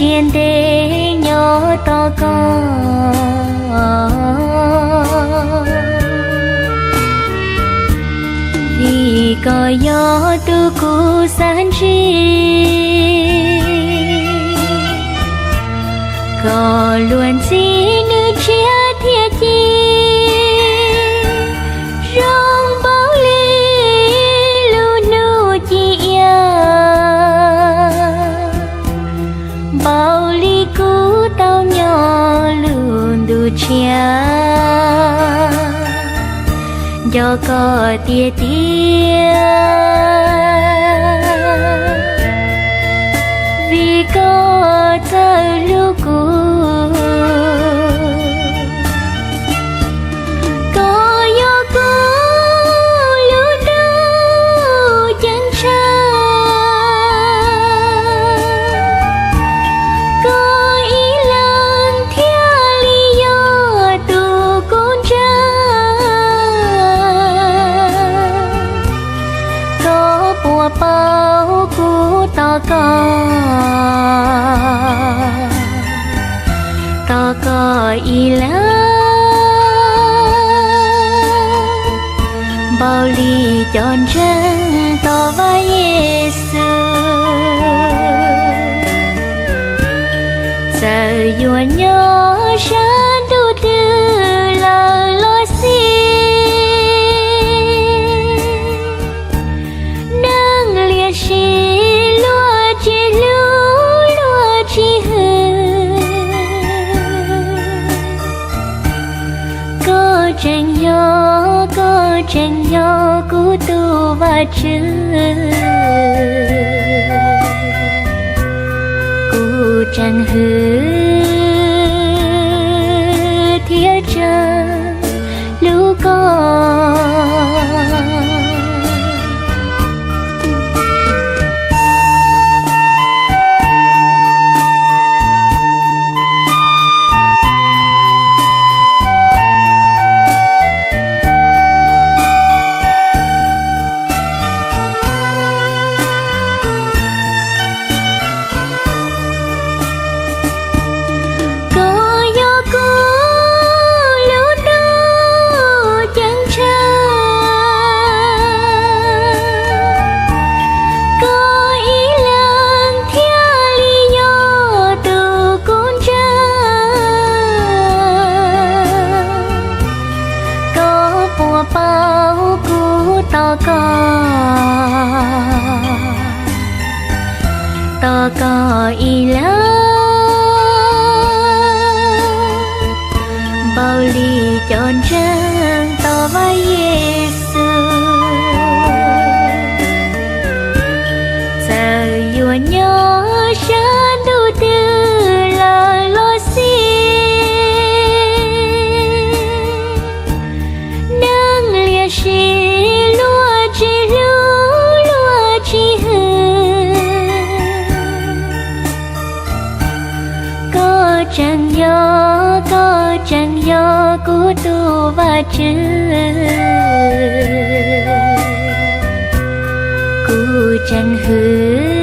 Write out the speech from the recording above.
ntiaj ntev nyob tos koj, vim koj yog tus kuv xav ntsib. Koj luag ntxhi nws tshiab thiab ci, zoo npaum li lub hnub ci iab, npaum li kuv tau nyob lub ntuj tshiab, nco koj tiag tiag, vim koj txawj hlub kuv. Koj yog kuv lub ntuj ceeb tsheej, koj ib leeg thiaj li yog tus kuv ntseeg. Koj puas paub kuv tos koj, tos koj ib leeg, npaum li cov ntseeg tos Vaj Yexus. Txawm yuav nyob sab ntuj twg lawm los xij, neeg liam sis luag tsis hlub luag tsis hwm. Koj tseem yog, koj tseem yog kuv tus Vajtswv, kuv tseem hwm thiab tseem hlub koj. Koj yog kuv lub ntuj ceeb tsheej, koj ib leeg thiaj li yog tus kuv ntseeg. Koj puas paub kuv tos koj, tos koj ib leeg, npaum li cov ntseeg tos Vaj Yexus. Txawm yuav nyob sab ntuj twg lawm los xij, neeg liam sis luag tsis hlub luag tsis hwm. Koj tseem yog, koj tseem yog kuv tus Vajtswv, kuv tseem hwm